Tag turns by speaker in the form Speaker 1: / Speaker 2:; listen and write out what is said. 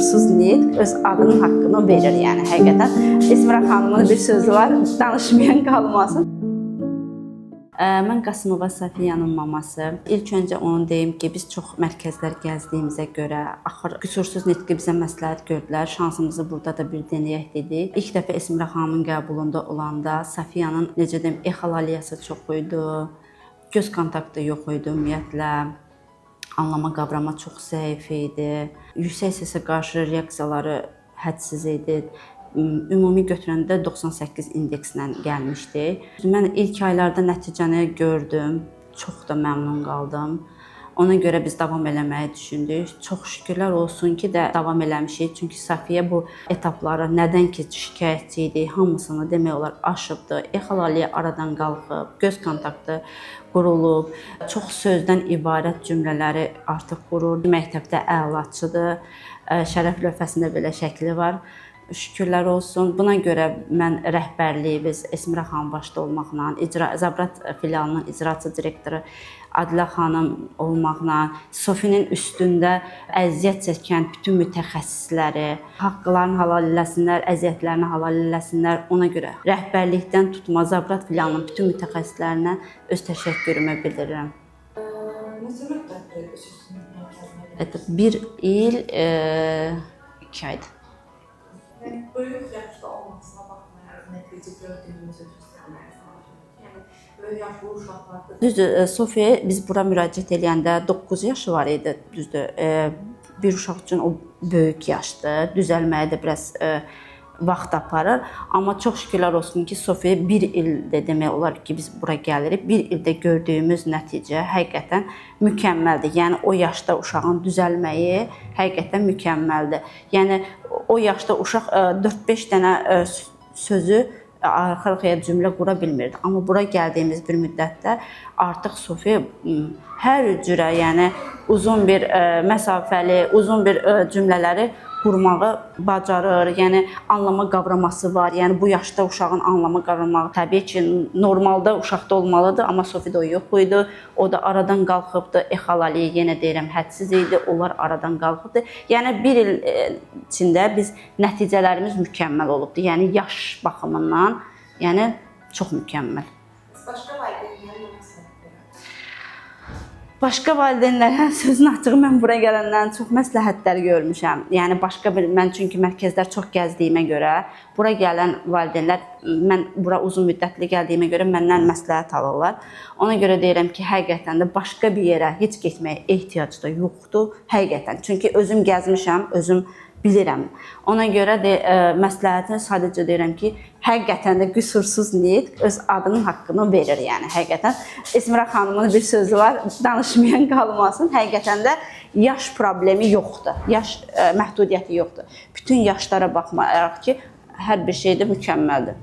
Speaker 1: qüsursuz nitq öz adının haqqını verir, yəni həqiqətən. Esmira xanımın bir sözü var, danışmayan qalmasın. Mən Qasımova Safiyanın maması. İlk öncə onu deyim ki, biz çox mərkəzlər gəzdiyimizə görə axır qüsursuz nitqi bizə məsləhət gördülər. Şansımızı burada da bir denəyək dedik. İlk dəfə Esmira xanımın qəbulunda olanda Safiyanın necə deyim, exolaliyası çox idi. Göz kontaktı yox idi ümumiyyətlə. Anlama, qavrama çox zəif idi. Yüksək səsə qarşı reaksiyaları hədsiz idi. Ümumi götürəndə 98 indekslə gəlmişdi. Mən ilk aylarda nəticəni gördüm. Çox da məmnun qaldım. Ona görə biz davam eləməyi düşündük. Çox şükürlər olsun ki də davam eləmişik. Çünki Safiyə bu etaplara nədən ki şikayətçi idi, hamısını demək olar aşıbdı. Exolaliya aradan qalxıb, göz kontaktı qurulub, çox sözdən ibarət cümlələri artıq qurur. Məktəbdə əlaçıdır. Şərəf lövhəsində belə şəkli var. Şükürlər olsun. Buna görə mən rəhbərliyi biz Esmira xanım başda olmaqla, icra Zabrat filialının icraçı direktoru Adilə xanım olmaqla, Sofinin üstündə əziyyət çəkən bütün mütəxəssisləri haqqlarını halal eləsinlər, əziyyətlərini halal eləsinlər. Ona görə rəhbərlikdən tutma Zabrat filialının bütün mütəxəssislərinə öz təşəkkürümü bildirirəm.
Speaker 2: Neçə müddətdir qüsursuz nitq mərkəzinə
Speaker 1: Evet, bir il 2 aydır.
Speaker 2: Yəni böyük yaşda olmasına baxmayaraq nəticə gördüyünüzü göstərməyə çalışırıq. Yəni böyük yaşlı uşaqlarda
Speaker 1: Düzdür, Sofiya biz bura müraciət eləyəndə 9 yaşı var idi, düzdür. Bir uşaq üçün o böyük yaşdır. Düzəlməyə də biraz vaxt aparır. Amma çox şükürlər olsun ki, Sofiya bir ildə demək olar ki, biz bura gəlirik. Bir ildə gördüyümüz nəticə həqiqətən mükəmməldir. Yəni o yaşda uşağın düzəlməyi həqiqətən mükəmməldir. Yəni o yaşda uşaq 4-5 dənə sözü arxa-arxaya cümlə qura bilmirdi. Amma bura gəldiyimiz bir müddətdə artıq Sofiya hər cürə, yəni uzun bir məsafəli, uzun bir cümlələri qurmağı bacarır. Yəni anlama qavraması var. Yəni bu yaşda uşağın anlama qavramağı təbii ki, normalda uşaqda olmalıdır, amma Sofida o yox idi. O da aradan qalxıbdı. Exolaliya yenə deyirəm hədsiz idi. Onlar aradan qalxıbdı. Yəni bir il içində biz nəticələrimiz mükəmməl olubdu. Yəni yaş baxımından, yəni çox mükəmməl.
Speaker 2: Başqa valideynlərə nə məsləhət verərsiniz?
Speaker 1: Başqa valideynlərə sözün açığı mən bura gələndən çox məsləhətlər görmüşəm. Yəni başqa bir mən çünki mərkəzlər çox gəzdiyimə görə bura gələn valideynlər mən bura uzun müddətli gəldiyimə görə məndən məsləhət alırlar. Ona görə deyirəm ki, həqiqətən də başqa bir yerə heç getməyə ehtiyac da yoxdur. Həqiqətən. Çünki özüm gəzmişəm, özüm bilirəm. Ona görə də məsləhəti sadəcə deyirəm ki, həqiqətən də qüsursuz nitq öz adının haqqını verir, yəni həqiqətən. Esmira xanımın bir sözü var, danışmayan qalmasın. Həqiqətən də yaş problemi yoxdur. Yaş məhdudiyyəti yoxdur. Bütün yaşlara baxmayaraq ki, hər bir şeydə mükəmməldir.